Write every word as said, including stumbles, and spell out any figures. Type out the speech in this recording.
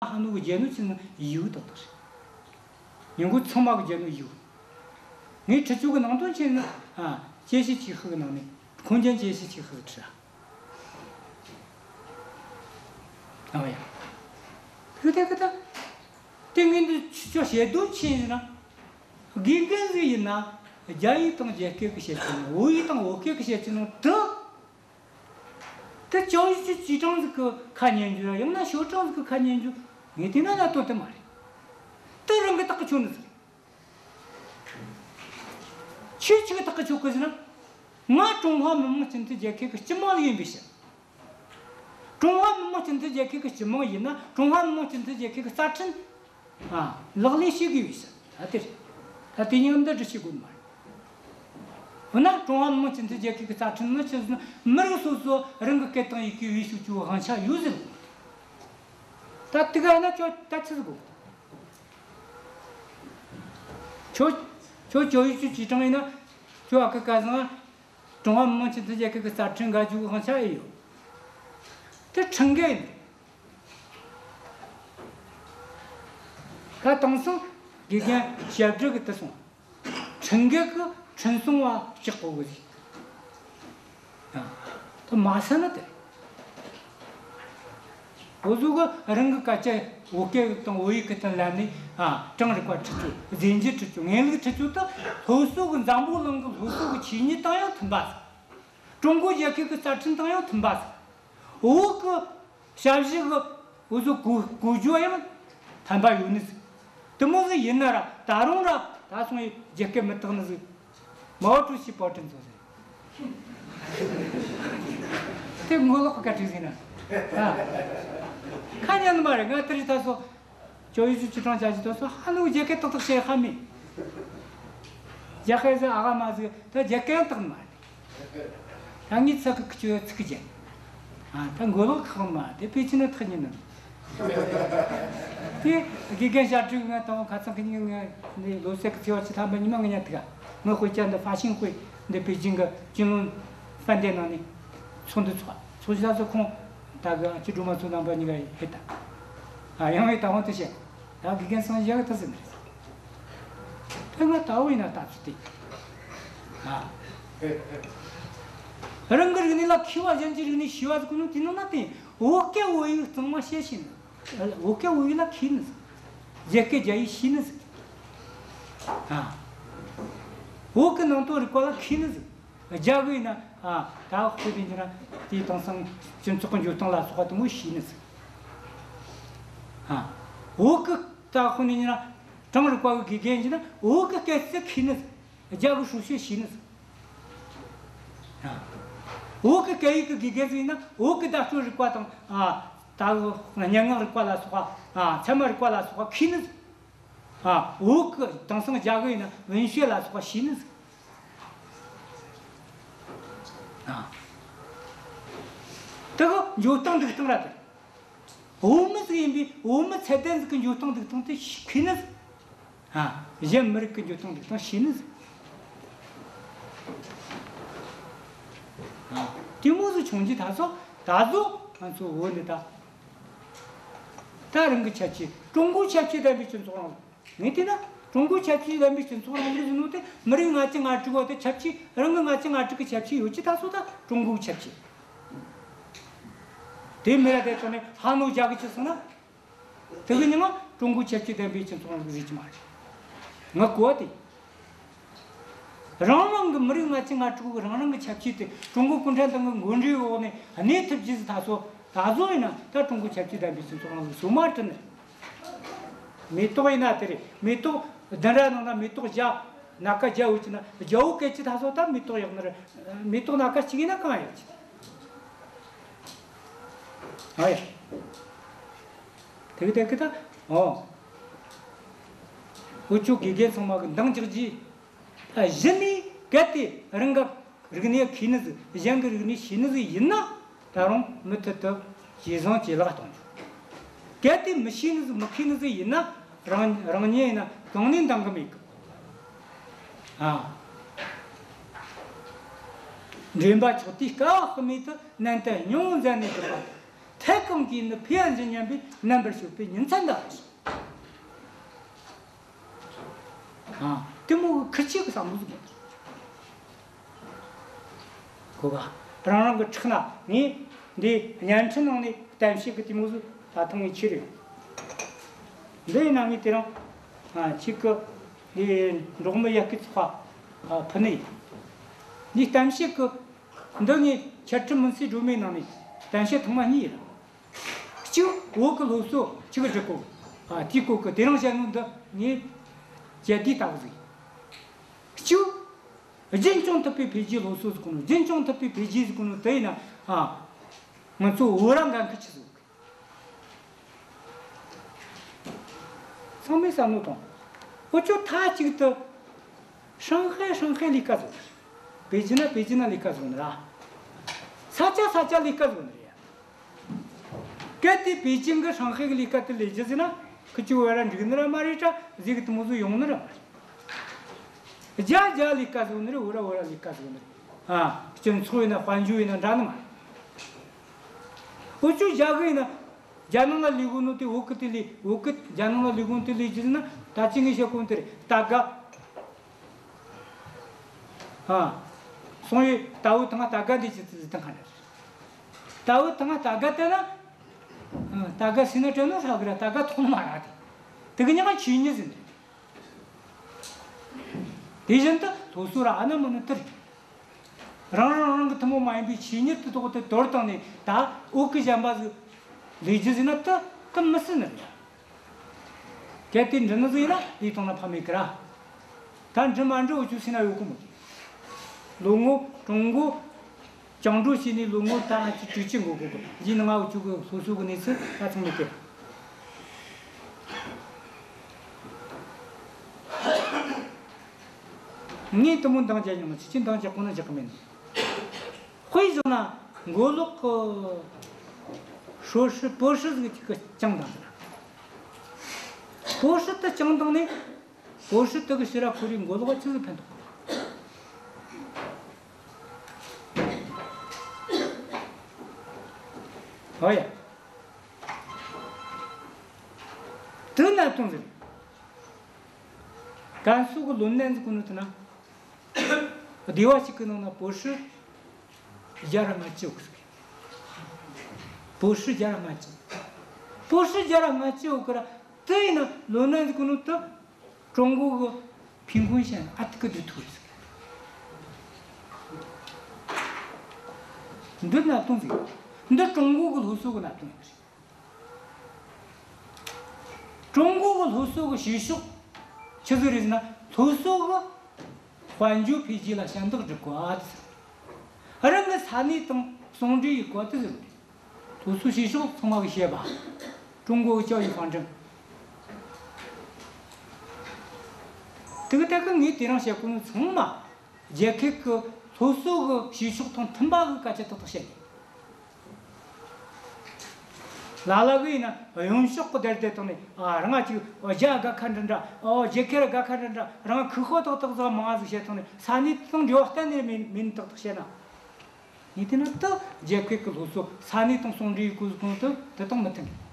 ཧ་ནུ་གི་རྒྱལ་ནོ་ཆི་ནི་ཡིའུ་ཏག་ཏག་རེད། ཉིན་གུང་ཚང་མ་གི་རྒྱལ་ནོ་ཡིའུ། ངའི་ཁྲི་ཆུ་གི་ནང་དོན་ཆི་ནི། ཨ། ཅེ་ཤི་ཆི་ཧི་གི་ནང་ནས་ཁོང་ཅན་ཅེ་ཤི་ཆི་ཧི་གི་ཁྲི་ར། ཨ་ཡ། ཁུ་ཏེ་ཁུ་ཏེ། དེ་ངས་འདི་ཆུ་ཆོ་བཤད་དོན་ཆི་ཟེར་ན། དགེ་རྒན་ཟིག་ཡིན་ན། རྒྱ་ཡིག་དང་རྒྱ་སྐད་གི་བཤད་ཀྱི་ནང་། བོད་ཡིག་དང་བོད་སྐད་གི་བཤད་ཀྱི་ནང་དུ། དེ་教育局局长ཟིག་གི་ཁ་ཉན་རྒྱུ་ར། ཡང་ན་校长ཟིག་གི་ཁ་ཉན་རྒྱུ། ངས་བལྟས་ན་གནད་དོན་དེ་མ་རེད། དེ་རང་གི་ཐག་གིས་ཆོད་ནི་ཟིག་རེད། ཁྱོས་ཆི་གི་ཐག་གིས་ཆོད་གི་ཟེར་ན། ང་ཀྲུང་ཧྭ་མི་དམངས་སྤྱི་མཐུན་རྒྱལ་ཁབ་ཀྱི་སྤྱི་དམངས་ཡིན་པའི་ཕྱིར། ཀྲུང་ཧྭ་མི་དམངས་སྤྱི་མཐུན་རྒྱལ་ཁབ་ཀྱི་སྤྱི་དམངས་ཡིན་ན། ཀྲུང་ཧྭ་མི་དམངས་སྤྱི་མཐུན་རྒྱལ་ཁབ་ཀྱི་རྩ་ཁྲིམས། ཨ། ལག་ལེན་བྱེད་དགོས་པའི་ཕྱིར། ད་དེ་རེད། ད་དེ་གཉིས་འདི་འདྲ་བྱེད་དགོས་མ་རེད། འོ་ན་ཀྲུང་ཧྭ་མི་དམངས་སྤྱི་མཐུན་རྒྱལ་ཁབ་ཀྱི་རྩ་ཁྲིམས་ནི་ཆི་ཟེར་ན། མི་རིགས་སོ་སོ་རང་གི་སྐད་དང་ཡི་གེ་བེད་སྤྱོད་རྒྱུའི་དབང་ཆ་ཡོད་ཟེར། ད་དེ་ག་ན་ཁྱོད་ད་ཆི་ཟིག་དགོས། ཁྱོད་ཁྱོད་教育局局长ཡིན་ན། ཁྱོད་ཨ་ཁུ་སྐལ་བཟང་ཀྲུང་ཧྭ་མི་དམངས་སྤྱི་མཐུན་རྒྱལ་ཁབ་ཀྱི་རྩ་ཁྲིམས་འགལ་རྒྱུའི་དབང་ཆ་ཨེ་ཡོད། དེ་ཁྲིམས་འགལ་ཡིན། ད་དེང་སང་དགེ་རྒན་ཞབས་དྲུང་གིས་དེ་གསུངས། ཁྲིམས་འགལ་གི་ཁྲིམས་སྲུང་བ་གཅིག་པོ་གི་ཟིག་ཨ། དེ་མ་ཟེར་ན་དེ། འུ་ཟོ་གི་རང་གི་སྐད་ཆ་བོད་སྐད་དང་བོད་ཡིག་གི་སྟེང་ལ་ནི། ཨ། གྲངས་རིག་པ་ཁྲིད་རྒྱུ། རྫས་འགྱུར་ཁྲིད་རྒྱུ། དངོས་ལུགས་ཁྲིད་རྒྱུ་དེ་སློབ་གསོ་གི། འཛམ་བུ་གླིང་གི་སློབ་གསོ་གི་ཆོས་ཉིད་དང་ཡང་མཐུན་པ་ཟིག་ཀྲུང་གོ་རྒྱལ་ཁབ་ཀྱི་རྩ་ཁྲིམས་དང་ཡང་མཐུན་པ་ཟིག་བོད་གི་ཞ་ཡིས་གི་འུ་ཟོ་གོ་གོ་རྒྱུ་ཡང་ཕན་པ་ཡོད་ནི་ཟིག་དེ་མོ་ཟིག་ཡིན་ན་ར། ད་རུང་ར་ད་སོང་ཡི་རྒྱ་སྐད་མི་དག་ནི་ཟིག་མའོ་ཀྲུའུ་ཞི་པོ་ཏྲིན་ཚོ་ཟེར། དེ་ངོ་ལོག་གི་བཀའ་ཁྲིད་ཟིག་ན། ཨ། ཁ་ཉན་ནི་མ་རེད། ང་དེ་རིང་ད་སོ་教育局局长བྱ་རྒྱུ་དེ་སོ་ཧ་ནུ་རྒྱ་སྐད་ཏག་ཏག་བཤད་ཧ་མི། རྒྱ་སྐད་ཟིག་ཨ་ག་མ་ཟིག་ད་རྒྱ་སྐད་ཡང་དག་ནི་མ་རེད། ད་ངའི་ཚིག་གི་ཁྱོད་ཚིག་གི་རྒྱན། ཨ། ད་མགོ་ལོག་ཁག་མ་དེ་པེ་ཅིན་ན་ཐག་ཉེ་ནི། དེ་དགེ་རྒན་ཞབས་དྲུང་ང་དང་ཁ་ཚང་གི་ཉིན་ང་ནི་ལོ་སར་གི་ཚེས་པ་བཅུ་ཐམ་པ་ཉི་མ་ང་ཉ་དུ་ག་ངའི་དཔེ་ཆ་འདི་ཧྥ་ཤིང་དཔེ་འདི་པེ་ཅིན་གི་ཅིན་ལུན་ཧྥན་ཏེ་ནང་ནས་ཚོགས་འདུ་ཚོགས། ཚོགས་ཞུགས་སུ་ཁོང་ད་གི་ཨ་ཅེ་སྒྲོལ་མ་ཚོ་རྣམ་པ་གཉིས་ཀ་ཕེབས་ད། ཨ། ཡང་ཡང་ད་འོང་དུ་བཤད། ད་དགེ་རྒན་སངས་རྒྱས་གི་ཐུགས་སུ་མི་རེད། ད་ང་ད་འོ་ཡིན་ན་ད་ཚུལ་དེ། ཨ། རང་གི་རིག་གནས་ལ་མཁས་པ། གཞན་གྱི་རིག་གནས་ཤེས་པ་ཟིག་གོ་ནོ་དེ་ནང་ན་དེ་བོད་སྐད་བོད་ཡིག་གཙང་མ་བཤད་ཤེས་ནི། བོད་སྐད་བོད་ཡིག་ལ་མཁས་ནི་ཟིག་རྒྱ་སྐད་རྒྱ་ཡིག་ཤེས་ནི་ཟིག་ཨ། བོད་ཀྱི་ནང་དོན་རིག་པ་ལ་མཁས་ནི་ཟིག་རྒྱ་གི་ཡིན་ན། ཨ། ད་ཁོ་དེ་འདྲ་དེའི་དེང་སང་སྤྱི་ཚོགས་ཀྱི་འགྱུར་སྟངས་ལ་སོགས་པ་དེ་མོ་ཤེས་ནི་ཟིག་ཨ། བོད་ཀྱི་ད་ཁོ་ནི་ཡིན་ན་གྲངས་རིག་པ་གི་དགེ་རྒན་ཡིན་ན་བོད་ཀྱི་སྐད་ཚིག་མཁས་ནི་ཟིག་རྒྱ་གི་数学་ཤེས་ནི་ཟིག་ཨ། བོད་ཀྱི་སྐད་ཡིག་གི་དགེ་རྒན་ཟིག་ཡིན་ན་བོད་ཀྱི་བརྡ་སྤྲོད་རིག་པ་དང་། ཨ། ད་སྙན་ངག་རིག་པ་ལ་སོགས་པ། ཨ། ཚད་མ་རིག་པ་ལ་སོགས་པ་མཁས་ནི་ཟིག་ཨ། བོད་ཀྱི་དེང་སང་རྒྱ་གི་ཡིན་ན་文学ལ་སོགས་པ་ཤེས་ནི་ཟིག་ཨ། དེ་གི་འགྱོ་སྟངས་འདུག་སྟངས་ར་དེ། བོད་མི་ཟིག་ཡིན་པས་བོད་མི་ཚད་ལྡན་ཟིག་གི་འགྱོ་སྟངས་འདུག་སྟངས་དེ་ཤེས་ནི་ཟིག་ཨ། གཞན་མི་རིགས་ཀྱི་འགྱོ་སྟངས་འདུག་སྟངས་ཤེས་ནི་ཟིག་ཨ། དེ་མོ་ཟིག་བྱུང་རྗེས་ད་སོ་ད་གཟོད་ང་ཚོ་བོད་འདི་ད། ད་རང་གི་ཁྱད་ཆོས། ཀྲུང་གོའི་ཁྱད་ཆོས་ལྡན་པའི་སྤྱི་ཚོགས་རིང་ལུགས། ངས་བལྟས་ན་ཀྲུང་གོའི་ཁྱད་ཆོས་ལྡན་པའི་སྤྱི་ཚོགས་རིང་ལུགས་ཟེར་ནོ་དེ་མི་རིགས་ལྔ་བཅུ་ང་དྲུག་པོ་དེ་ཁྱད་ཆོས། རང་གི་ལྔ་བཅུ་ང་དྲུག་གི་ཁྱད་ཆོས་ཡོད་ཀྱི། ད་སོ་ད་ཀྲུང་གོའི་ཁྱད་ཆོས། དེ་མི་ར་དེ་ཚོ་ནས་ཧ་ནོ་རྒྱ་གི་ཆི་སོང་ན། དེ་གི་ཉི་མ་ཀྲུང་གོའི་ཁྱད་ཆོས་ལྡན་པའི་སྤྱི་ཚོགས་རིང་ལུགས་ཟེར་གྱི་མ་རེད། ངའི་གོ་བ་དེ། རང་རང་གི་མི་རིགས་ལྔ་བཅུ་ང་དྲུག་གི་རང་རང་གི་ཁྱད་ཆོས་དེ་ཀྲུང་གོ་གུང་ཁྲན་ཏང་གི་འགོ་ཁྲིད་འོག་ནས་གནས་ཐུབ་རྗེས་སུ་ད་སོ་ད་གཟོད་ཡིན་ན་ད་ཀྲུང་གོའི་ཁྱད་ཆོས་ལྡན་པའི་སྤྱི་ཚོགས་རིང་ལུགས་སོ་མ་བསྐྲུན་ནས། མེ་ཏོག་ཡིན་ན་དེ་རེད། མེ་ཏོག་བདུན་ར་ནང་ན་མེ་ཏོག་བརྒྱ། སྣ་ཁ་བརྒྱ་ཡོད་ཀྱི་ན་བརྒྱ་བོ་གལ་ཆེ། ད་སོ་ད་མེ་ཏོག་ཡག་ནི་རེད། མེ་ཏོག་སྣ་ཁ་གཅིག་ཡིན་ན་གང་ཡག་ཆེ། ཨ་ཡ། དེ་གི་དེ་གི་ད། ཨོ། འུ་ཆོ་དགེ་རྒན་ཚང་མ་གི་འདང་རྒྱག་རྗེས། ད་གཞི་ནས་གལ་ཏེ་རང་གི་རིག་གནས་མཁས་ནི་ཟིག་གཞན་གི་རིག་གནས་ཤེས་ནི་ཟིག་ཡིན་ན། ད་རུང་མུ་མཐུད་དུ་ཇེ་བཟང་ཇེ་ལེགས་གཏོང་རྒྱུ། གལ་ཏེ་མི་ཤེས་ནི་ཟིག་མི་མཁས་ནི་ཟིག་ཡིན་ན། རང་རང་ཉིད་ཡིན་ན་གང་ནས་འདང་གི་མེད་གི། ཨ། འདྲེན་པ་མཆོག་དེས་སྐབས་དཔག་མེད་དུ། ནན་ཏན་སྙིང་བོ་མཛད་ནས་བསྒྲུབས་པ། ཐད་གང་གིས་ནི་ཕི་ཡ་འཛིན་སྙམ་པའི་རྣམ་པར་ཤེས་པའི་ཉིན་མཚན་འདའ་བར་ཤོག། ཨ། དེ་མོ་གི་ཁུར་ཆེ་གི་བསམ་བློ་ཟིག་ཡོད། གོ་ག། རང་རང་གི་ཕྲག་ན་ངས་འདི་བརྙན་འཕྲིན་ནང་ནས་གཏམ་བཤད་གི་དེ་མོ་ཟིག་ད་ཐུང་ངེ་ཆེ་རེད། འདི་ཡིན་ན་ངས་དེ་རིང་ཨ་ཁྱེད་ཀྱི་འདི་འབྲོག་མི་ཡར་སྐུལ་ཚོགས་པ་ཨ་ཕུལ་ནི་ཡིན། འདི་གཏམ་བཤད་གི་འདི་ངས་འཆད་ཁྲིད་མུན་སེལ་སྒྲོན་མེའི་ནང་ནས་གཏམ་བཤད་ཐེངས་མ་གཉིས་ཡིན། གཅིག་བོད་ཀྱི་སློབ་གསོ་ཆི་གི་སྒྲིག་གོ། ཨ། དེའི་སྐོར་གྱི་དེ་རིང་བཤད་ནོ་འདི་ངས་བཅད་བསྡུས་ལྟ་བུ་ཟིག། གཅིག་རྒྱུན་སྐྱོང་ཐུབ་པའི་འཕེལ་རྒྱས་སློབ་གསོ་ཟེར་གོ་ནོ། རྒྱུན་སྐྱོང་ཐུབ་པའི་འཕེལ་རྒྱས་ཟེར་གོ་ནོ་དེ་ཡིན་ན། ཨ། ང་ཚོ་བོད་རང་འགན་ཁུར་ཆི་ཟིག། ཚང་མས་བསམ་བློ་ཐོངས། འུ་ཆོ་མཐའ་གཅིག་ཏུ་ཧྲང་ཧའེ་ཧྲང་ཧའེ་ལས་ཀ་བཟོ་ནི་རེད། པེ་ཅིན་ན་པེ་ཅིན་ན་ལས་ཀ་བཟོ་ནི་ར། ས་ཆ་ས་ཆ་ལས་ཀ་བཟོ་ནི་རེད། གལ་ཏེ་པེ་ཅིན་གི་ཧྲང་ཧའེ་གི་ལས་ཀ་དེ་ལས་རྒྱུ་ཟེར་ན། ཁི་ཆོ་བོད་ར་འགྲིག་ནི་ར་མ་རེད། དྲ་ཟིག་གི་དེ་མོ་ཟིག་ཡོང་ནི་ར་མ་རེད། རྒྱ་རྒྱ་ལས་ཀ་བཟོ་ནི་རེད། བོད་ར་བོད་ར་ལས་ཀ་བཟོ་ནི་རེད། ཨ། སྤྱི་ཚོགས་ཡིན་ན་དཔལ་འབྱོར་ཡིན་ན་འདྲ་ནི་མ་རེད། འུ་ཆོ་རྒྱ་གི་ཡིན་ན། རྒྱ་ནང་ལ་ལས་གོ་ནོ་དེ་བོད་གི་དེ་ལས། བོད་གི་རྒྱ་ནང་ལ་ལས་གོ་ནོ་དེ་ལས་རྒྱུ་ཟེར་ན། ད་ཅི་ངས་བཤད་གོ་ནོ་དེ་རེད། ད་ག། ཨ། སོང་ཡོད། ད་བོད་ཐང་ད་ག་འདི་ཅི་ཟིག་དང་ཁ་ནས། ད་བོད་ཐང་ད་ག་དེ་ན། ཨ། ད་ག་སི་ན་དྲན་ནོ་ཧྲ་གི་ར། ད་ག་ཐོག་མ་ར་དེ། དེ་གི་ཉག་ཆོས་ཉིད་ཟིན་རེད། དེ་བཞིན་དུ་སློབ་གསོ་ར་ཨ་ན་མ་ན་དེ་རེད། རང་རང་རང་གི་ཐུན་མོང་མ་ཡིན་པའི་ཆོས་ཉིད་དེ་ཐོག་ཏུ་དོར་བཏང་ནས། ད་བོད་གི་གཞན་པ་ཟིག་ལས་རྒྱུ་ཟེར་ན་དེ་དེ་མི་སྲིད་ནི་རེད། གལ་ཏེ་འགྲིག་ནི་ཟིག་ཡིན་ན་ལས་བཏང་ན་ཕ་མེད་གི་ར། ད་འགྲིག་མ་འགྲིག་འུ་ཆོ་སེམས་ན་ཡོད་གི་མོ། ལོ་ངོ་ཀྲུང་གོ་བཅིངས་འགྲོལ་བྱས་ནས་ལོ་ངོ་ད་ང་ཚོ་དྲུག་ཅུ་འགོར་གོ་གི། ཡིན་ན་ང་འུ་ཆོ་གི་སོ་སོ་གི་གནས་ཚུལ་ད་ཚང་མེད་གི། ངས་དེ་མོ་འདང་རྒྱག་མྱོང་། ཆི་ཆི་འདང་རྒྱག་གོ་ན་རྒྱག་གི་མེད་ནི། དཔེ་བཞག་ན་མགོ་ལོག་གི་ཧྲོ་ཧྲི་པོ་ཧྲི་ཟིག་ཅིག་གི་བཅིངས་བཏང་ཟེར། པོ་ཧྲི་དེ་བཅིངས་བཏང་ནས། པོ་ཧྲི་དེ་གི་ཕྱིར་ར་ཁོ་རའི་མགོ་ལོག་ཆི་ཟིག་ཕན་ཐོགས། ཨོ་ཡ། དེ་གནད་དོན་ཟིག། ཀན་སུའུ་གི་ལོ་ན་ཟིག་གོ་ནོ་དེ་ན། སྡེ་བ་ཞིག་གི་ནང་ན་པོ་ཧྲི་བརྒྱ་ར་ལྔ་བཅུ་ཡོད་གི། པོ་ཧྲི་བརྒྱ་ར་ལྔ་བཅུ། པོ་ཧྲི་བརྒྱ་ར་ལྔ་བཅུ་ཡོད་གི་ར། དེ་ཡིན་ན་ལོ་ན་ཟིག་གོ་ནོ་དེ། ཀྲུང་གོ་གི་ཕིན་ཁུན་ཤན་ཨ་ཏི་ཀི་དུ་ཐུག་ཟིག། འདི་གནད་དོན་ཟིག། འདི་ཀྲུང་གོ་གི་སློབ་གསོ་གི་གནད་དོན་ཡིན་པ་རེད། ཀྲུང་གོ་གི་སློབ་གསོ་གི་བྱེད་ཕྱོགས་ཆི་ཟིག་རེད་ཟེར་ན། སློབ་གསོ་གི་དཔལ་འབྱོར་འཕེལ་རྒྱས་ལ་ཞབས་འདེགས་སྒྲུབ་དགོས་ཨ་ཟེར། རང་གི་ས་གནས་དང་ཟུང་འབྲེལ་ཡེད་དགོས་དེ་ཟེར། སློབ་གསོ་བྱེད་ཕྱོགས་ཚང་མ་གི་བཤད་པ། ཀྲུང་གོ་གི་教育方针། དེ་གི་ཐད་གི་ངས་དེ་རིང་བཤད་གོ་ནོ་ཚང་མ། རྒྱལ་ཁབ་ཀྱི་སློབ་གསོ་གི་བྱེད་ཕྱོགས་དང་མཐུན་པ་གི་སྐད་ཆ་ཏག་ཏག་བཤད་ནས། ལ་ལ་གི་ཡིན་ན་གཡོན་ཕྱོགས་གི་དེར་བསྡད་བཏང་ནས། ཨ། རང་ང་ཅིག་རྒྱ་དགའ་ཁ་འདྲ་འདྲ། ཨོ། རྒྱལ་ཁབ་ར་དགའ་ཁ་འདྲ་འདྲ། རང་ཁུ་ཁོ་ཏག་ཏག་ཟིག་མང་ང་ཟིག་བཤད་བཏང་ནས། ས་གནས་དང་འབྲེལ་བ་གཏན་ནས་མེད་མེད་ནི་ཏག་ཏག་བཤད་ན། ངས་བལྟས་ན་ད་རྒྱལ་ཁབ་ཀྱི་སློབ་གསོ་ས་གནས་དང་ཟུང་འབྲེལ་ཡེད་དགོས་ཟེར་གོ་ནོ་དེ་དེ་དང་མི་མཐུན་གི།